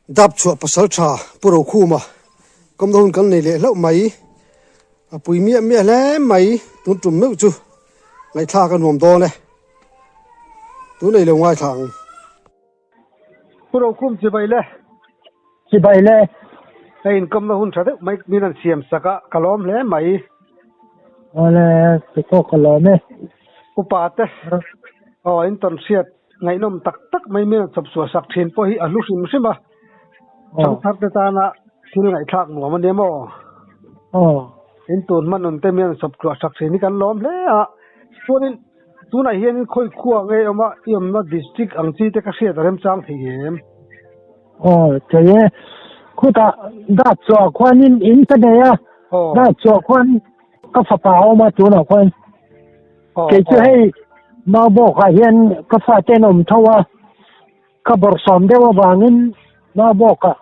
Dap chhuah pasal tha Pu Rokhuma kawmna hun kan nei leh hlauh mai. A pui miah miah hle mai tun tum meuh chu ngaihthlak a nuam dawn e. Tun ei lo ngaithla ang. Pu Rokhum chibai le. Chibai le. Hei inkawmna hun tha deuh mai min an siam sak a, ka lawm hle mai. Awle, tupawh ka lawm e. Upa te, aw in tawn hriat ngaihnawm tak tak mai min an chawp suah sak thin pawh hi a hlu hrim hrim a. Thangthar te tana thil ngaihthlak nuam a nia maw? Aw. In tun hman nun te min an chawp tluah sak thin hi kan lawm hle a. Chuanin Tunah hian khawi khua nge awm a, i awmna district ang chi te ka hriat a remchang thei em? Aw, thei e. Khutah dat chhuah khuanin in ka nei a, dat chhuah khuan ka fapa a awm a tunah khuan. Kei chu hei Maubawkah hian ka fate an awm tho a, ka bawrhsawm deuh avangin Maubawkah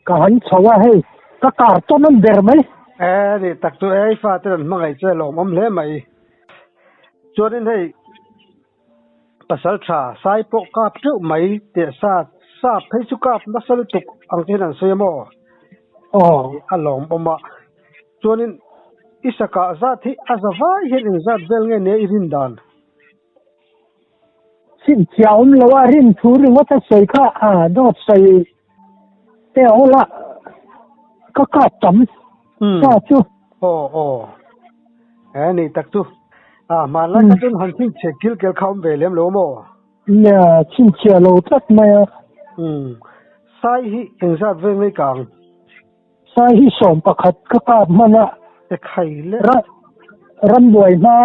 Ka han chho a hei, ka kar tawn an ber mai. E ni tak chu e, i fate an hmangaih che lawmawm hle mai. Chuanin hei pasal tha sai pawh kap teuh mai teh sa sa phei chu kap nasa lutuk ang te hian an sawi a maw? Aw. A lawmawm a. Chuanin i sakah zat hi a za vai hian engzat vel nge nia i rin dan? Chhinchhiah awm lo a rin thu ringawt a sawi kha a dawt sawi te a awl a ka kap tam sa chu. Aw aw he ni tak chu a hmanlai kha chuan han chhinchhiah kil kel kha awm ve lem lo maw? Nia chhinchhiah lo tlat mai a. Umm sai hi engzat vel mai ka ang? Sai hi 11 ka kap hman a. Te khai le. Rambuai hma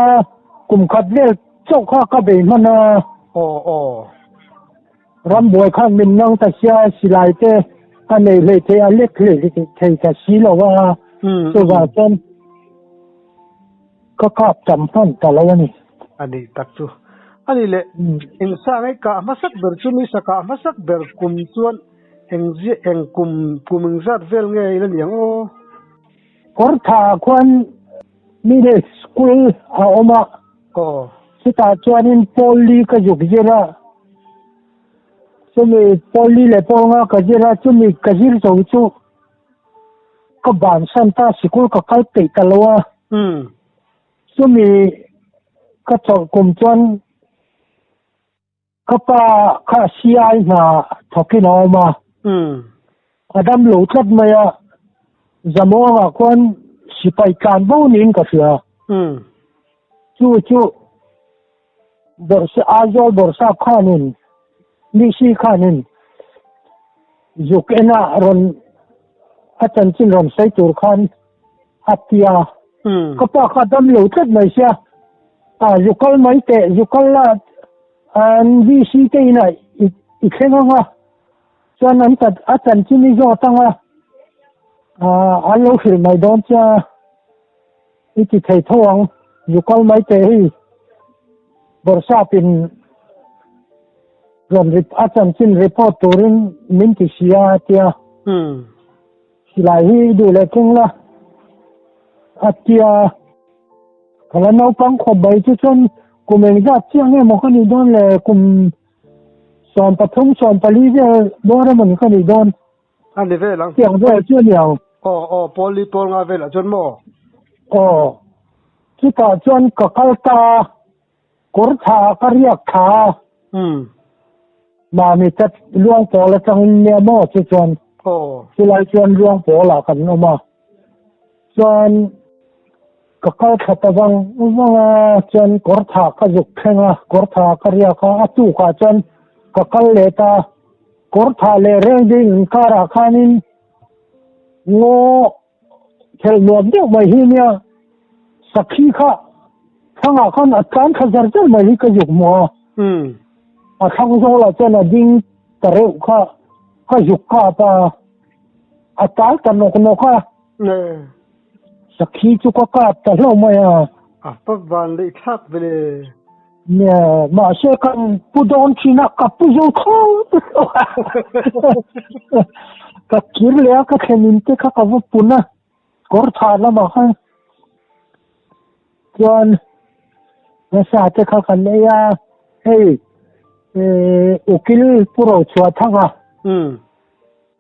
kum khat vel chauh kha ka bei hman a. Aw aw. Rambuai khan min nang ta sia silai te ka nei hlei thei a lek hlei thei ta si lo a. Chuvang chuan ka kap tam hman ta lo a ni. A nih tak chu. A nih leh engsa ngai kah hmasak ber chu mi sa kah hmasak ber kum chuan Eng ziah eng kum kum eng zat vel nge ila niang aw? Kawr tha khuan middle school a awm a. Aw. Chutah chuanin pawl li ka zuk zir a. Chumi pawl li leh pawl nga ka zir a, chumi ka zir zo chu ka bansan ta sikul ka kal peih ta lo a. Umm. Chumi ka chawlh kum chuan Ka pa kha CI hna thawkin a awm a, a dam lo tlat mai a, Zamuangah khuan sipai tlan bo niin ka hria. Chu chu Aizawl Bawrhsap khanin, Mihsi khanin zuk ena rawn a chanchin rawn sawi tur khan a ti a. Ka pa kha a dam lo tlat mai sia, a zu kal mai teh, zu kal la an VC te inah i thleng ang a, chuan an a chanchin i zawt ang a, an lo hrilh mai dawn che a, i ti thei tho ang, zu kal mai teh hei Bawrhsapin rawn a chanchin report turin min ti si a, a ti a. Silai hi i duh leh keng la, a ti a. Ka la naupang khawp mai chu chuan kum engzat chiah nge maw ka nih dawn le, kum 13, 14 vel bawr emaw ni ka nih dawn. A ni vel ang. Tiang vel chu a ni ang. Aw, aw, pawl li pawl nga velah chuan maw? Aw, chutah chuan ka kal ta a. Kawr tha ka riak tha a. Umm. Mami te luang pawl atangin nia maw chu chuan. Aw. Chulai chuan luang pawl ah kan awm a. Chuan ka kal thla ta vang vang a, chuan kawr tha ka zuk thleng a, kawr tha ka riak a, a tuk ah chuan ka kal leh ta. Kawr tha leh reng ding inkar ah khanin ngaw Khelh nuam deuh mai hi nia, sakhi kha thlangah khan a tlan thla zar zar mai hi ka zuk hmu a. A thlang zawlah chuan a ding ta reuh kha ka zuk kap a, a tal ta nawk nawk a. Sakhi chu ka kap ta hlauh mai a. A pa van leh thlak ve le. Nia, mahse kan pu dawn thin a, ka pu zo tho tho a. Ka kir leh a, ka thlen in te kha ka va pun a, kawr tha lamah khan chuan nasa te kha kan ei a, hei ukil pu Rochhuah Thanga.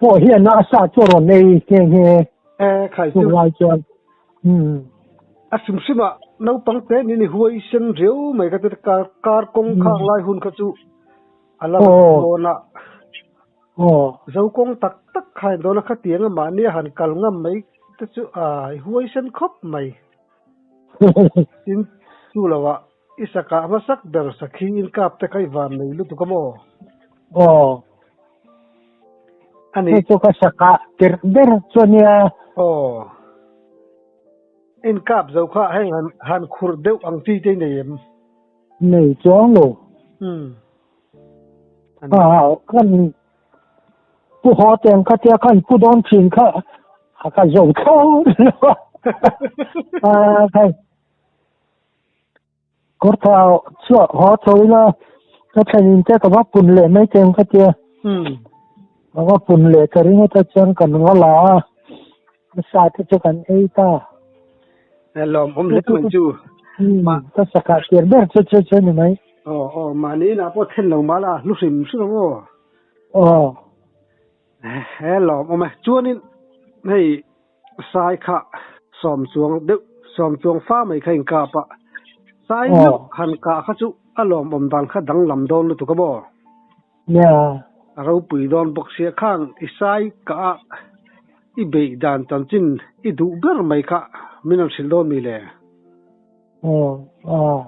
Pawh hian a sa chu a rawn ei nghe nghe. E khai chu. Chung lai chuan umm. A hrim hrim ah naupang te nih ni huai sen riau mai ka ti kar kar kawng khak lai hun kha chu a la rawn dawn a. Zo kawng tak tak kha in dawn a khatiang a mahni a han kal ngam mai te chu a i huai sen khawp mai. Tin chu lo ah i sakah hmasak ber sakhi in kap te kha i van nei lutuk a maw? Aw. A ni. Chu chu ka sakah tirh ber chu a nia. Aw. In kap zo kha heng han han khurh deuh ang chi te i nei em? Nei chuang lo. Umm. A kan Pu haw teng kha tia khan pu dawn thin kha a ka zo thlawt lo a. A khai. Kawr tha chhuah haw tho ila ka thlen in te ka va pun leh mai teng kha tia. Ka va pun leh ka ring ata chuan kan va la a. Ka sa te chu kan ei ta. Lawm awm hle mai chu. Ka sakah tir ber chu chu chu ni mai. Aw aw mahni inah pawh then lo mah la hlu hrim hrim ang aw. Aw. He lawm awm e. Chuanin hei sai kha sawm chuang deuh sawm chuang fa mai kha inkap a. Sai meuh han kah kha chu a lawmawm dan kha danglam dawn lutuk a maw? Nia. A ropui dawn bawk sia khang i sai kah a i beih dan chanchin i duh ber mai kha min rawn hrilh dawn mi le? Aw aw.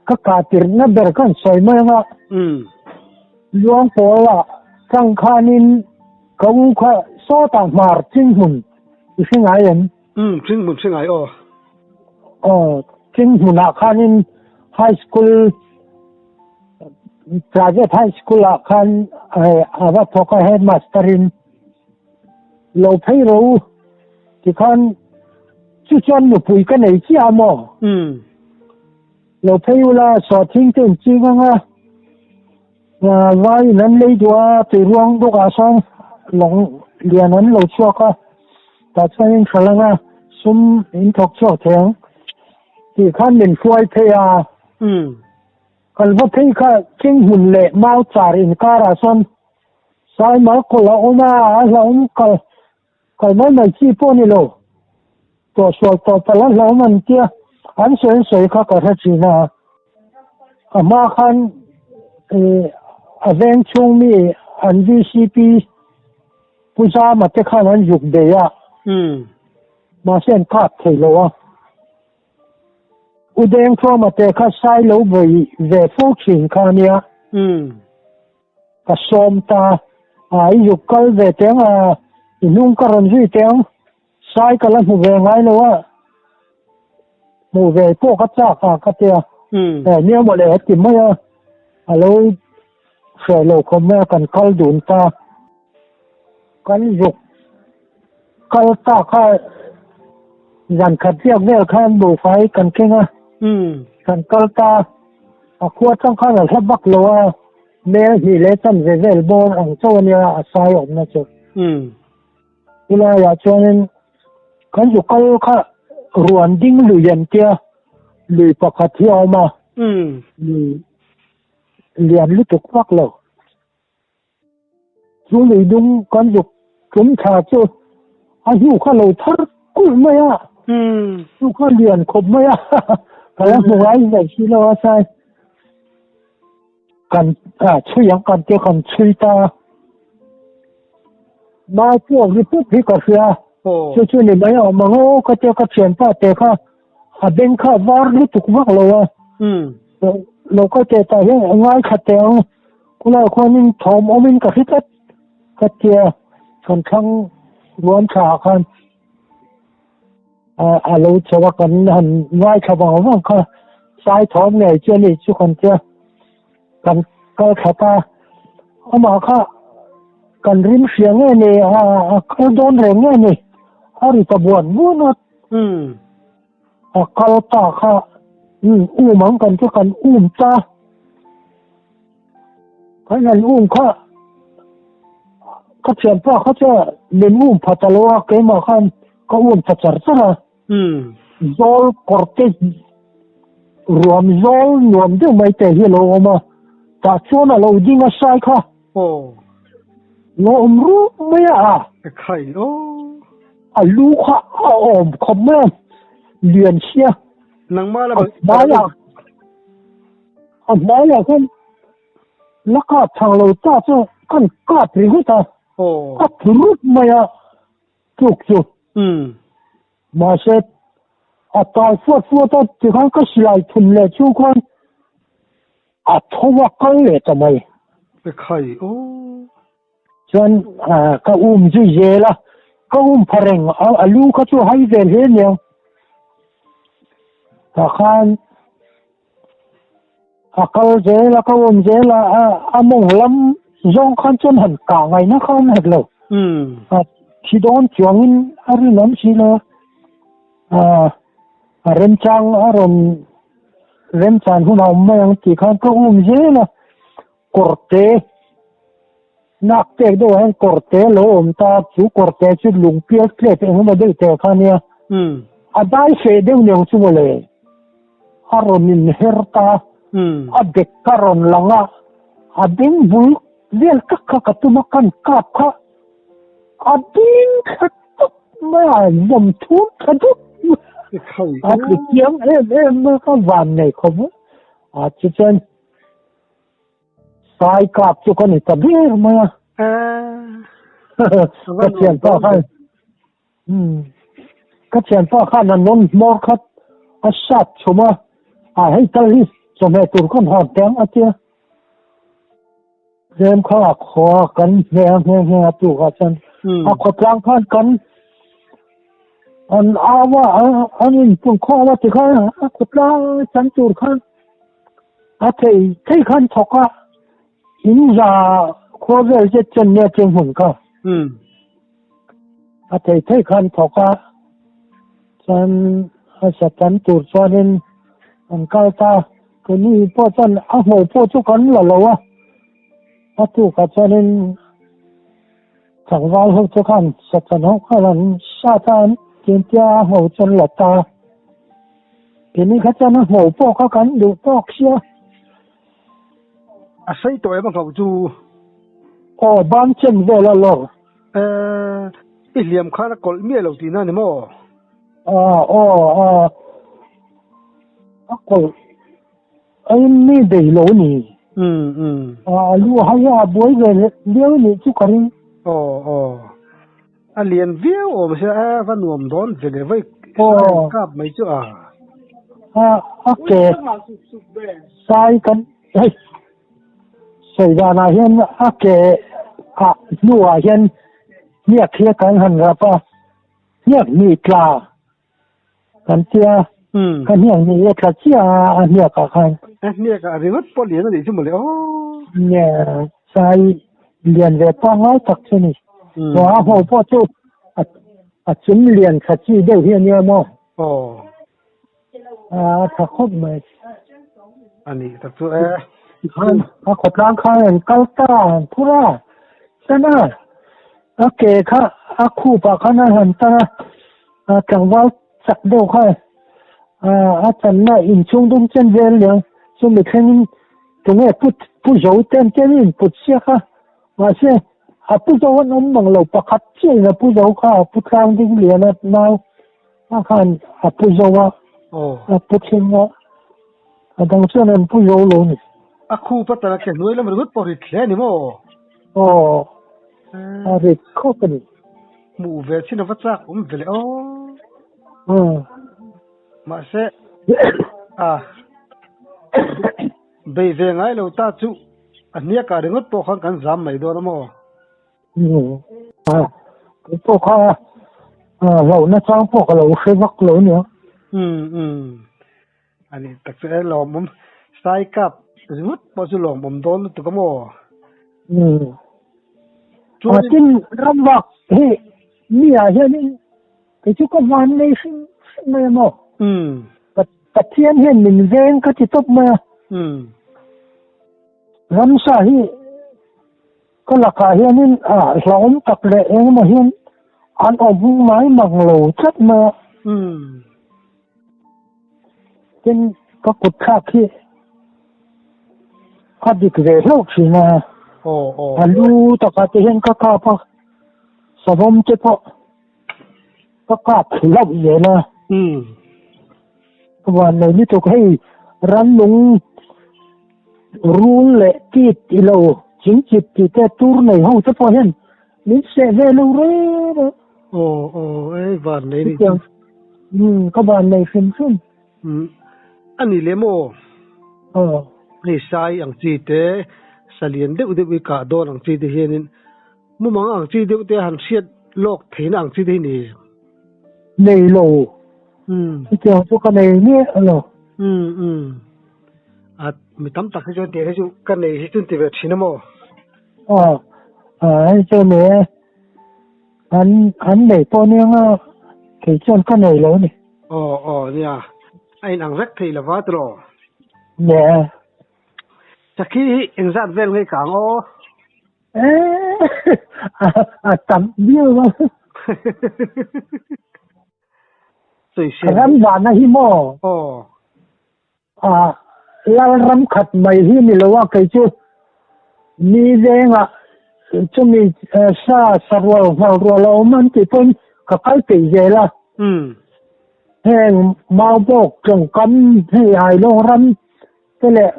Ka kah tirhna ber khan sawi mai anga. Umm. Luang pawlah chang khanin ka u kha sawtah hmar Chinghmun i hre ngai em? Umm Chinghmun hre ngai aw. Aw Chinghmunah khanin High School Private High School ah khan a va thawk a Headmaster in lo phei rawh u tikhan chu chuan nupui ka nei chiah a maw? Umm. Lo phei ula sawhthing te in ching anga vai in an lei duh a tuiruang bawk ah sawn lawng lian an lo chhuak a tah chuan in hralh anga sum in thawk chhuak thei ang tih khan min hruai phei a. Umm. Kan va phei kha Chinghmun leh Mau char inkarah sawn Saima kawlh a awm a, a hlauhawm kal kal mai mai chi pawh a ni lo. Tawhsual tawh palh a hlauhawm an tia an sawi an sawi kha ka hre thin a. A hma khan ih a veng chhung mi an VCP Pu Zama te khan an zuk bei a, mahse an kap thei lo a. U Dengthuama te kha sai lo vawi ve fo thin kha a nia. Ka sawm ta a, i zuk kal ve teh ang a, i hnung ka rawn zui teh ang, sai ka la hmu ve ngai lo a, hmuh ve pawh ka chak a ka tia. E nia mawle a ti mai a, a lo hreh lo khawp mai a, kan kal dun ta. Kan zuk kal ta kha zan khat riak vel khan buhfai kan keng a, kan kal ta a khua tang khan a hla vak lo a, mel hnih leh chan ve vel bawr ang chauh a nia a sai awmna chu. Chulaiah chuanin kan zuk kal kha ruan ding lui an tia, lui pakhat hi a awm a, lui lian lutuk vak lo. Chu lui dum kan zuk tum thla chu a hnu kha lo thar kulh mai a, hnu kha lian khawp mai a, ka la hmu ngai zai si lo a sai. Kan chhui ang kan te kan chhui ta a, mau puak ri pup hi ka hria, chu chu ni mai a awm ang aw ka tia ka thianpa te kha a beng kha a var lutuk vak lo a, lo kal teh tah hian a ngaithla teh ang. Khulai khuanin thawm awmin ka hre tlat ka tia kan thlang ruam thla ah khan a lo chho a kan han ngaithla vang vang kha sai thawm ngei chu a ni chu kan tia kan kal thla ta amah kha kan rim hria nge ni a kal dawn reng nge ni a ri ta buan buan a a kal ta kha um ang kan chu kan um ta. Kan han um kha ka thianpa kha chuan min um pha ta lo a, keimah khan ka um ta char char a. Zawl kawr te ruam zawl nuam deuh mai te hi a lo awm a, tah chuan a lo ding a sai kha. Lo awm rup mai a. Ekhai aw. A lu kha a awm khawp mai a, lian sia. Nangmah la a hmaiah a hmaiah khan la kap thang lo ta chu kan kap ringawt a. Aw. A tlu rup mai a tluk chu. Umm. Mahse a tal fuat fuat a tikhan ka silai thum leh chu khan A tho a kal leh ta mai. Ekhai aw. Chuan ka um zui zel a, ka um pha reng a, a lu kha chu hai vel hle aniang. Tah khan a kal zel a, ka um zel a, a mawng lam zawng khan chuan han kah ngaihna kha awm hek lo. A thi dawn chuangin a rinawm si lo a, a remchang a rawn Remchan hun a awm mai ang tih khan ka um zel a, kawrte nak pek deuh ah hian kawrte a lo awm ta a, chu kawrte chu lung pial tlep eng emaw deuh tel kha a nia, a dai feh deuh niang chu mawle, a rawn inher ta a, a bek ka rawn lang a, a beng bul vel tak kha ka tum a, kan kap kha a ding thla tawp mai a, vawm thum thla dup a tlu chiang em em a, ka van nei khawp a, a chu chuan sai kap chu ka ni ta ber mai a, ka thianpa khan ka thianpa khan a nawn hmawr khat a sat chhum a, a hei tal hi chawhmeh tur kan hawn teh ang a tia. Tlem kha a khua kan hne a nghe nghe a tukah chuan a khawtlang khan kan an au a an inpun khawm a tikhan a khawtlang chan tur khan a thei thei khan thawk a in za khua vel che chen nia cheng hmun kha a thei thei khan thawk a chuan a sa chan tur chuanin an kal ta. Keini pawh chuan a hmuh pawh chu kan la lo a, a tukah chuanin tlangval ho chu khan sachan ho khan an sat a, an tintia a hmuh chu an la ta a. Keini kha chuan a hmuh pawh kha kan duh tawk sia. A sei tawh em a hmuh chu? Aw, ban chen vel a lawr. Eh, i hliam khan a kawlh miah lo tihna a ni maw? Aw, aw, aw. A kawlh a in mi bei lo ni. Um um. A lu hai a buai ve liau nih chu ka ring. Aw aw. A lian viau awm sia e va nuam dawn ve le vai sai kap mai chu a. A a ke sai kan hei sawi danah hian a ke ah hnuah hian hniak hi kan han rap a hniak hnih tla. Kan tia, ka hniak ni e tla chiah a, a hniak ah khan. A hniak ah ringawt pawh lian a nih chu mawle aw. Nia, sai lian ve pangngai tak chu ni. Aw a hmuh pawh chu a chung lian tha chi deuh hi a nia maw? Aw. A tha khawp mai. A nih tak chu e. Tikhan a khawtlang khan an kal ta an phur a, chuan a a ke kha a khup ah khan a han tan a. A tlangval chak deuh kha a channa inchhung dum chen vel liang chu mi thlengin tunge pu pu zo ten ten in put siak a mahse a pu zo an awm mang lo pakhat chiah in a pu zo kha a pu tlang ding lian a nau a khan a pu zo a a pu thleng a a dang chuan an pu zo lo ni. A khup a tana ke hnuai lam ringawt pawh rit hle a ni maw? Aw a rit khawp a ni. Hmuh ve chin a va chak awm ve le aw. Mahse a bei ve ngai lo ta chu a hniak ah ringawt pawh khan kan zam mai dawn a maw? Kei pawh kha hlauhna chang pawh ka lo hre vak lo nia. Ani tak chu e lawmawm sai kap ringawt pawh chu lawmawm dawn lutuk a maw? Chuan tin ramvak hi mi ah hianin kei chu ka van nei hrim hrim mai a maw? Pathian hian min veng ka ti tawp mai a. Ramsa hi ka lakah hianin hlauhawm tak leh engemaw hian an awm ngai mang lo tlat mai a. Tin, ka kut thlak hi a dik ve hlauh thin a. A lu takah te hian ka kap a, savawm te pawh ka kap hlauh zel a. Ka van nei lutuk hei rannung rul leh tit ilo chingchit tih te tur nei ho te pawh hian min seh ve lo reng a. Aw aw e van nei ni chu. Umm ka van nei hrim hrim. Umm a ni lem aw. Aw. Hei sai ang chi te salian deuh deuh i kah dawn ang chi te hianin mumang ang chi deuh te han hriat lawk theihna ang chi te hi ni. Nei lo. Chutiang chu ka nei miah lo. Umm umm. A mi tam tak hi chuan tih hi chu ka nei hi chu an ti ve thin a maw? Aw hei chu ni e. An an nei pawh nia nga kei chuan ka nei lo a ni. Aw aw nia. A inang vek thei lova tiraw? Nia. Sakhi hi engzat vel ngei ka ang aw? A tam viau a. Ram vana hi maw? Aw. A lal ram khat mai hi ni lo a kei chu mi vengah chumi sa sarual nghal rual a awm an tih pawhin ka kal peih zel a. Heng Maubawk tawngkam hei Hailawng ram te leh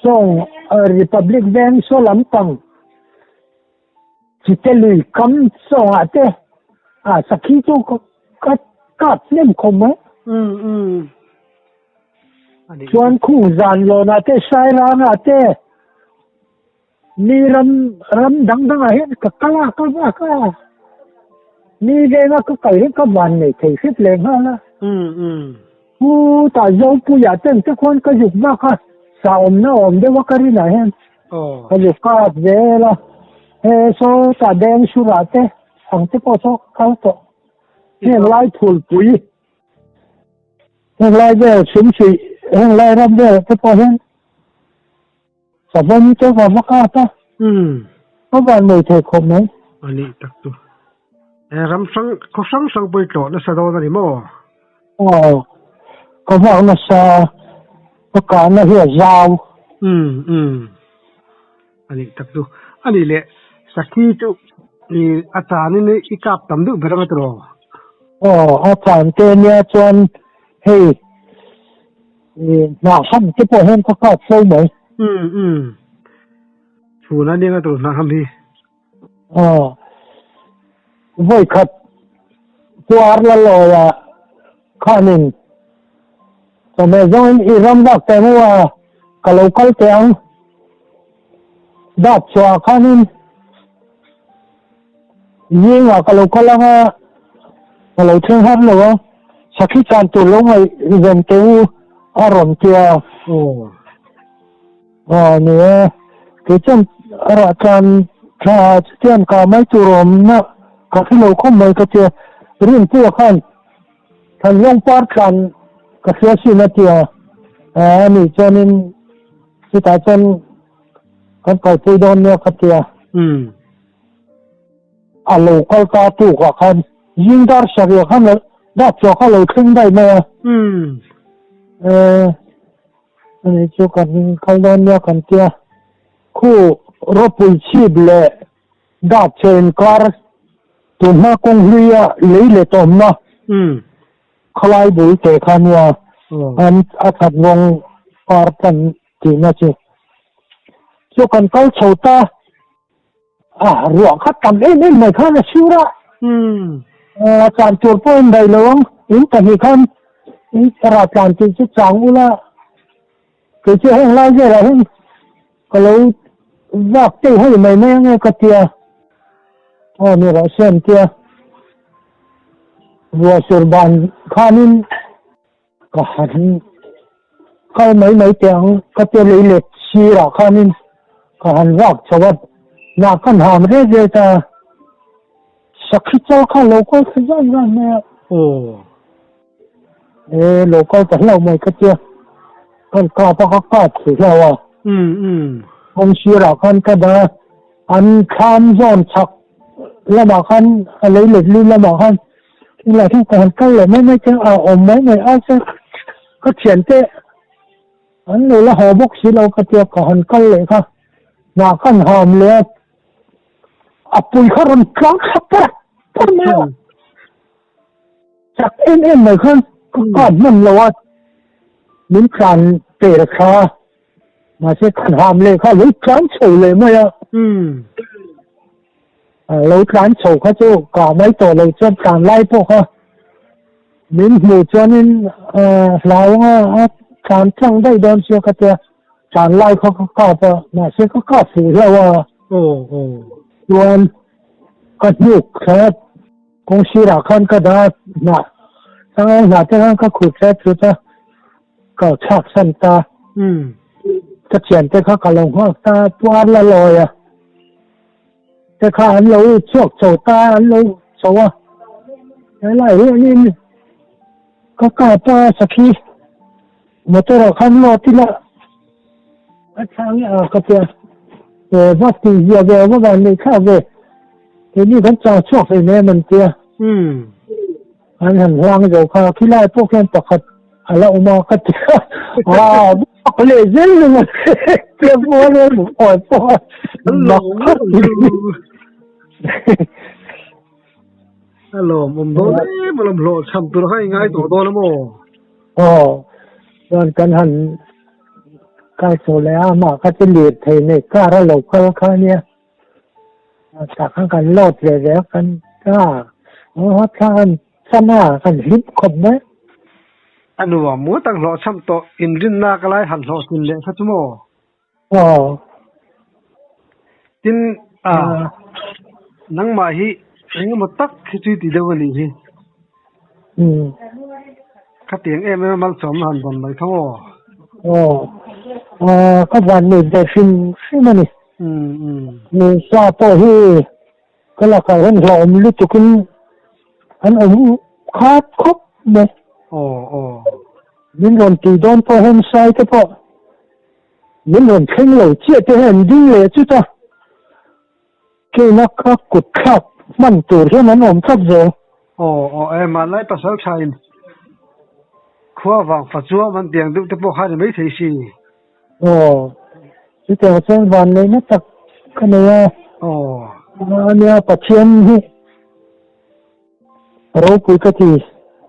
sawng Republic veng saw lampang chite lui kam sawngah te sakhi chu ka kap hnem khawp mai. Chuan khung zan lawnah te Sairangah te mi ram ram dang dangah hian ka kal a ka vak a mi venga ka kal hian ka van nei thei hrep leh nghal a pu tah Zopuia ten te khuan ka zuk vak a sa awmna awm deuh a ka rinah hian ka zuk kap zel a he saw tah deng surah te ang te pawh saw ka kal tawh heng lai thulpui heng lai vel chhumchhuih heng lai ram vel te pawh hian Savawm te va va kap a. Umm. Ka van nei thei khawp mai. A nih tak chu. E ram hrang khaw hrang hrang pawh i tlawh nasa dawn a ni maw? Aw. Ka vak nasa ka kahna hi a zau. Umm umm. A nih tak chu. A nih leh Sakhi chu i a chanin i kap tam deuh ber ang a tiraw? Aw a chan te nia chuan hei Hnah ham te pawh hian ka kap fo mai. Umm umm. Chhun a nia tur hnah ham hi. Aw. Vawi khat puar la lawi a khanin chawhmeh zawngin i ram vak teh maw a ka lo kal teh ang. Dap chhuah khanin Zingah ka lo kal ang a, ka lo thleng har lo a, sakhi chan tur lo ngaihven teh u a rawn ti a. Aw ni e, kei chuan a rah tlan tha chutiang ka mai tur awmna ka hre lo khawp mai ka ti a, Rinpuia khan Thanlawng par tlan ka hria sin a ti a, a nih chuanin chutah chuan kan kalpui dawn nia ka ti a. A lo kal ta tukah khan zing dar sarih khan dat chhuah kha lo thleng daih mai a. Eh, ani chu kan kal dawn nia kan tia. Khu ropui chhip leh dat chhe inkar tunhma kawng hluia lei let awmna khalai bul te kha nia an a that vawng par tan tihna chu. Chu kan kal chho ta. A ruah kha tam em em mai khan a sur a. A tlan tur pawh in daih lo ang. In pahnih khan in rah tlan tih chu chang ula. Kei chu heng lai velah hian ka lo vak tei hei mai mai ange ka tia. Aw ni rawh se an tia. Ruah sur ban khanin Ka han kal mai mai teh ang, ka pe lei let sirah khanin ka han vak chho a, nah kan ham ret ret a, sakhi chal kha lo kal thla zan zan mai a. Aw. E, lo kal ta hlauh mai ka tia, kan kap a ka kap thei hlauh a. Umm umm. Kawng sirah khan ka dah a, an thlam zawn chhak lamah khan a lei let lu lamah khan Tunlai hian ka han kal leh mai mai che a, awm mai mai ai chuan ka thiante An lo la haw bawk si lo ka tia ka han kal leh kha hnah khan ham leh a, a pui kha rawn tlang thla par par mai a. Chak em em mai khan ka kap hman lo a, min tlan per thla a, mahse khan ham leh kha a lo tlan chho leh mai a. A lo tlan chho kha chu kah mai tawh lo chuan tlan lai pawh kha min hmuh chuanin hlau anga a tlan tlang daih dawn sia ka tia tlan lai kha ka kap a mahse ka kap fuh hlauh a chuan ka hnuk thla kawng sirah khan ka dah a hnah changel hnah te khan ka khut hret hrut a ka chhak san ta ka thiante kha ka lo nghak ta puar la lawi a. Te kha an lo chhuak chho ta an lo chho a, helai hianin ka kap a sakhi motor ah khan load ila a chhang e a ka tia e va tih zia ve va van neih thlak ve keini kan chang chhuak hlei nem an tia an han hlang zo kha khilai pawh khian pakhat a la awm a ka ti a aa bak leh zel zel a tia pawh a awi pawh a mak khawp A lawm awm dawn em a lawm hlawh chham tur kha i ngai tawh dawn a maw? Aw chuan kan han kal chho leh a amah kha chu lirthei nei car a lo kal kha a nia. Tah khan kan load ve ve a kan a aw thla kan cham a kan hlim khawp mai. A nuam muat ang hlawh cham tawh inrinna ka lai han hlawh sin leh kha chu maw? Aw. Tin a nangmah hi engemaw tak hi chu i ti deuh a nih hi. Khatiang em em a malsawmna han vawn mai kha maw? Aw. Ka van nei ve hrim hrim a ni. Nunsa pawh hi ka lakah hian hlauhawm lutukin an awm khat khawp mai. Aw aw. Min rawn tih dawn pawh hian sai te pawh min rawn thleng lo chiah te hian an ding leh chut a. Keina ka kut thlak hman tur hian an awm tlat zel. Aw aw e, hmanlai pasal thain khua vang fa chuam an tiang deuh te pawh kha a ni maithei si. Aw, chutiang chuan vanneihna tak ka nei a. Aw. Ania Pathian hi ropui ka ti.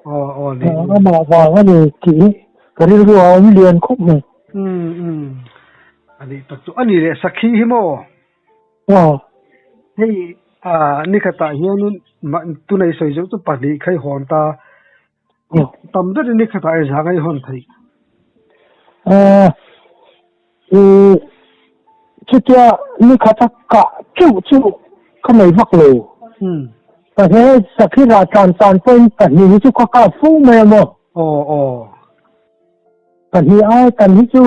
Aw aw ni. Amah vang a ni tih hi ka rilru a awm lian khawp mai. Umm umm, a nih tak chu a ni leh sakhi hi maw? Aw. Hei ah nikhatah hianin tunah i sawi zeuh chu pahnih kha i hawn ta. Tam deuhin nikhatah i zang a i hawn theih. Aw i chutia nikhata kah teuh chu ka nei vak lo. Pahnih sakhi rah tlan tan pawhin pahnih hi chu ka kap fo mai a maw. Aw aw. Pahnih ai tam hi chu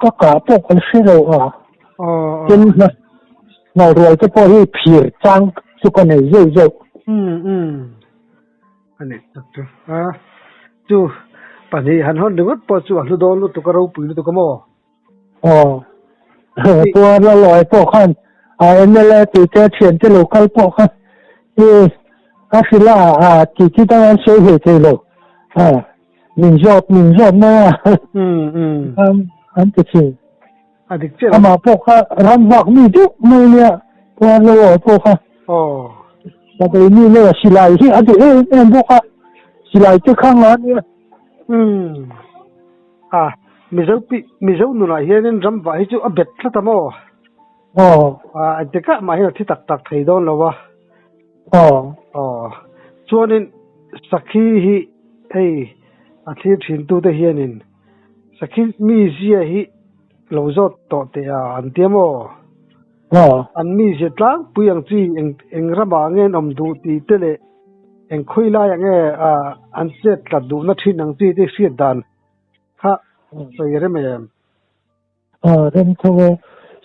ka kah pawh kan hre lo a, tin hnalrual te pawh hi phir chang chu ka nei zeuh zeuh. Umm umm a nih tak chu a, chu pahnih han hawn ringawt pawh chu a hlu dawn lutuk a ropui lutuk a maw? Aw, Pu Lalawi pawh khan a MLA tih te thian te lo kal pawh kha i a hrilh a tih chi dang an sawi hlei thei lo. Min zawt min zawt mai a. An ti thin. A dik chiah. Amah pawh kha ram vak mi deuh mai nia Puan lo aw pawh kha. Aw. Sakei mi nge silai hi a duh em em bawk a. Silai te kha nga nia. Umm. A Mizo pi Mizo nunah hianin ram vah hi chu a bet tlat a maw? Aw. A engtikah mah hian a thi tak tak thei dawn lo a. Aw. Aw. Chuanin sakhi hi hei a thlir thin tute hianin sakhi mizia hi lo zawt tawh teh a an tia maw? Aw. An mizia tlangpui ang chi eng eng ramah nge an awm duh tih te leh eng khawi laiah nge an chet tlat duhna thin ang chi te hriat dan kha sawi rem em? Aw rem tho e.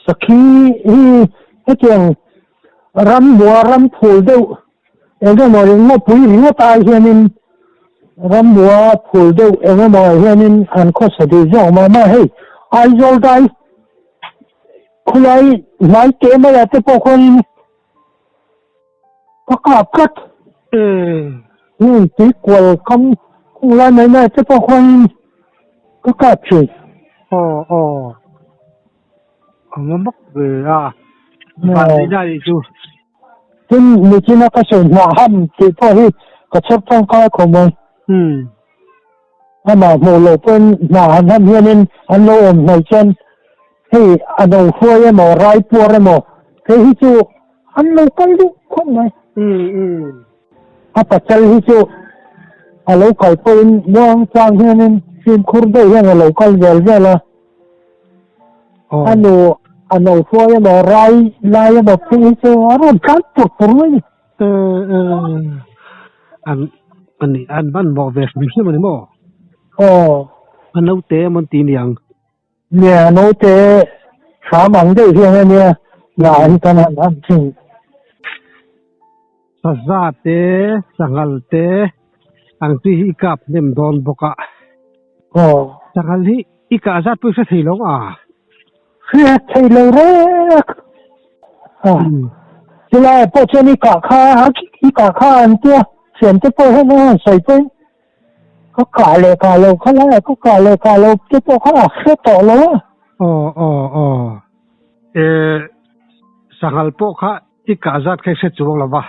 Sakhi hi hetiang ramhmua ram phul deuh eng emaw ringawpui ringawt ai hianin ramhmua phul deuh eng emaw ah hianin an khawsa duh zawk mah mah hei Aizawl dai khulai hnai te maiah te pawh khuanin ka kap tlat. Heng tuikual kam khung lai mai mai te pawh khuanin ka kap thin. Aw aw. A nga mak ve a. Van nei na nih chu. Tin nichina ka sawi hnah ham tih pawh hi ka chhawr tangkai khawp mai. Amah hmuh loh pawhin hnah han ham hianin an lo awm hnaih chuan hei a no hruai emaw rai puar emaw phei hi chu an lo kal duh khawp mai. A pasal hi chu a lo kal pawhin muang chang hianin fimkhur deuh hian a lo kal vel vel a. A nu a no hruai emaw rai lai emaw phei hi chu a rawn tlan pur pur mai ni. An ani an ban mawh ve hrim hrim ani maw? Aw. A naute emaw an ti niang. Nia a naute hram ang deuh hian ania lah hi kan han han thin. Saza te, sanghal te ang chi hi i kap hnem dawn bawk a. Aw. Sanghal hi i kah zat pawh i hre thei lo a. Hre thei lo rek. Chulaiah pawh chuan i kah kha i kah kha an tia thiante pawh hian an han sawi pawhin ka kah leh kah lo kha laiah ka kah leh kah lo te pawh kha a hre tawh lo a. Aw aw aw. Eh sanghal pawh kha i kah zat kha i hre chuang lo va.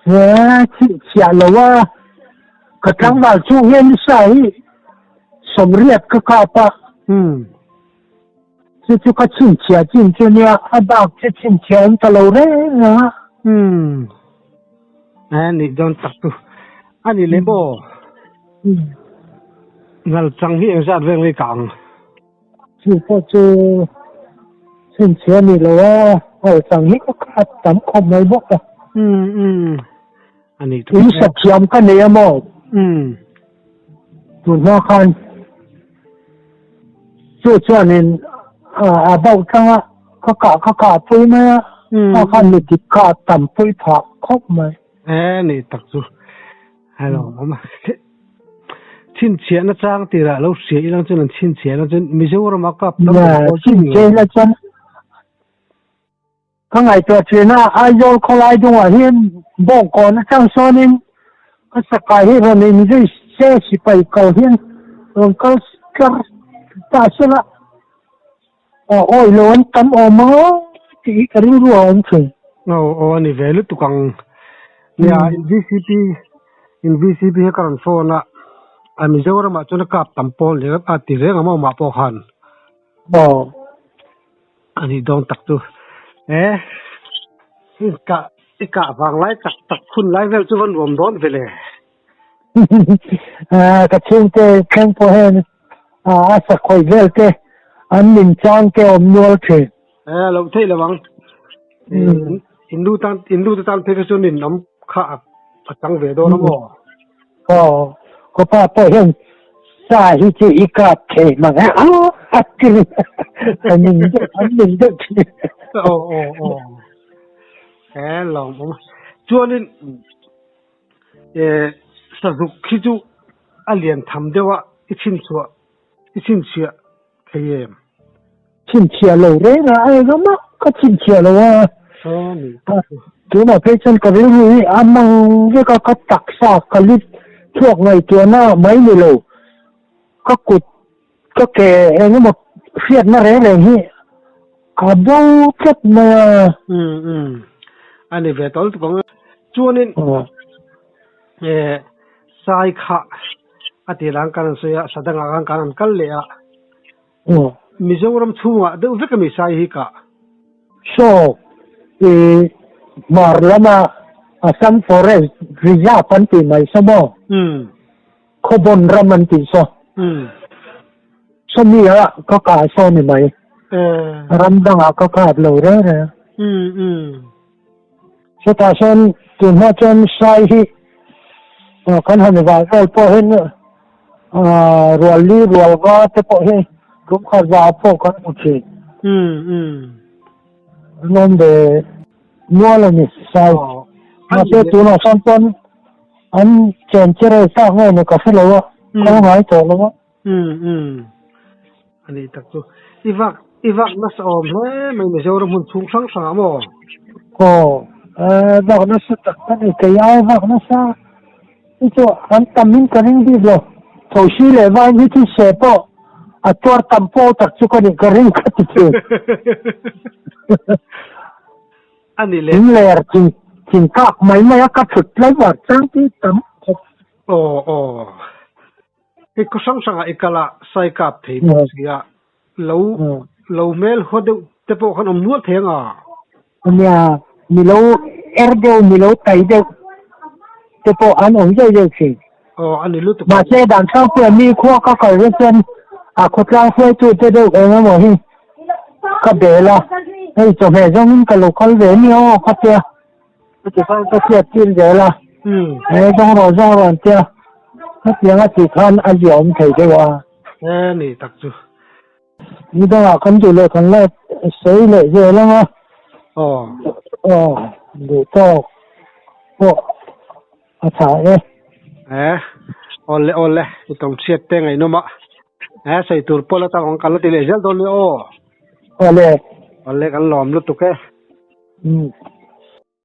He chhinchhiah lo a, ka tlangval chung hian nisa hi sawmriat ka kap a. Chu chu ka chhinchhiah chin chu nia, a bak chu chhinchhiah awm ta lo reng reng a. Umm. A nih dawn tak chu. A ni leh maw? Ngal chang hi engzat veng mai ka ang? Chu pawh chu chhinchhiah a ni lo a, ngal chang hi ka khat tam khawp mai bawk a. Umm umm. A nih chu. In sathiam ka nei a maw? Umm. Tun hma khan chu chuanin a bauh tlang a, ka kah ka kah pui mai a, kha khan mi dik kha a tam pui phah khawp mai. E nih tak chu. Hello awm a. Chhinchhiahna chang tirah lo hria ilang chuan an chhinchhiah ilang chuan Mizoram a kap tam pawh chu chhinchhiahna chuan Ka ngaihtuah thin a, Aizawl khawlai dungah hian bawngkawn atang sawnin ka sakai hi rawn inzui se sipai kal hian rawn kal tlar ta sela aw awi lo an tam awm ang aw tih hi ka rilru a awm thin. Aw aw a ni ve lutuk ang. Nia in VCP in VCP hi ka rawn phone a, a Mizoramah chuan a kap tam pawl leh a ti reng ang maw mah pawh khan. Aw. A nih dawn tak chu e i kah i kah vang lai tak tak hun lai vel chu va nuam dawn ve le. Ka chhungte thleng pawh hian a sakhawi vel te an min chang te awm nual thin. E loh theih lo ang. In nu tan in nu te tan phei kha chuan in awm kha a chang ve dawn a maw? Aw, ka pa pawh hian sa hi chu i kap thei mang e a a ti a ning deuh an ning deuh thin. Aw aw aw. E lawm awm. Chuanin e sazuk khi chu a lian tham deuh a i chhinchhuah i chhinchhiah thei em? Chhinchhiah lo reng a, a engah ka chhinchhiah lo a. Tunah phei chuan ka rilru hi a mang vek a, ka taksa ka lit chhuak ngaihtuahna mai ni lo, ka kut ka ke eng emaw hriatna reng reng hi a bo tlat mai a. Umm umm a ni ve tawl tuk ang a. Chuanin eh sai kha a ti lang kan an sawi a, sadangah khan kan an kal leh a. Mizoram chhungah deuh vek a mi sai hi kah. Saw i hmar lama Assam Forest Reserve an tih mai saw maw? Khawbawn ram an tih saw. Sawmi ah ka kah saw ni mai. Ram dangah ka kap lo reng reng. Chutah sawn tunhma chuan sai hi kan han vah vel pawh hian rual li rual va te pawh hi tum khat vah pawh kan hmu thin. An awm ve nual a ni sai. Mahse tunah sawn chuan an chen che rei tak nge ni ka hre lo a, kal ngai tawh lo a. A nih tak chu. I vak i vak nasa awm hle mai Mizoram hmun chhung hrang hrangah maw? Aw, vak nasa tak a ni. Kei ai vak nasa hi chu an tam in ka ring bik lo. Thosi leh vain hi chu se pawh. A tuar tam pawh tak chu ka nih ka ring ka ti thin. A ni le. Thing ler thing thing kak mai mai a ka thut tlai var chang ti tam khawp. Aw aw. I khaw hrang hrangah i kal a, sai kap thei bawk si a, lo lo hmel haw deuh te pawh khan awm nual thei ang a. Nia, mi lo er deuh, mi lo tai deuh te pawh an awm zeuh zeuh thin. Aw, a ni lutuk. Mahse, dan tlangpuia mi khua ka kal reng chuan a khawtlang hruaitute deuh eng emaw hi ka bel a, hei chawhmeh zawngin ka lo kal ve nia aw ka tia, chuti khan ka hriat tir zel a, he zawng rawh zawng rawh an tia, hetiang a tih khan a ziaawm thei deuh a. He ni tak chu. Ni dangah kan duh leh kan la sawi leh zel ang a. Aw. Aw, duh tawk pawh a tha e. E, awle awle, i tawng chhiat te ngaihnawm a. E, sawi tur pawh la tam ang kan la ti leh zel dawn nia aw. Awle. Awle kan lawm lutuk e. Um.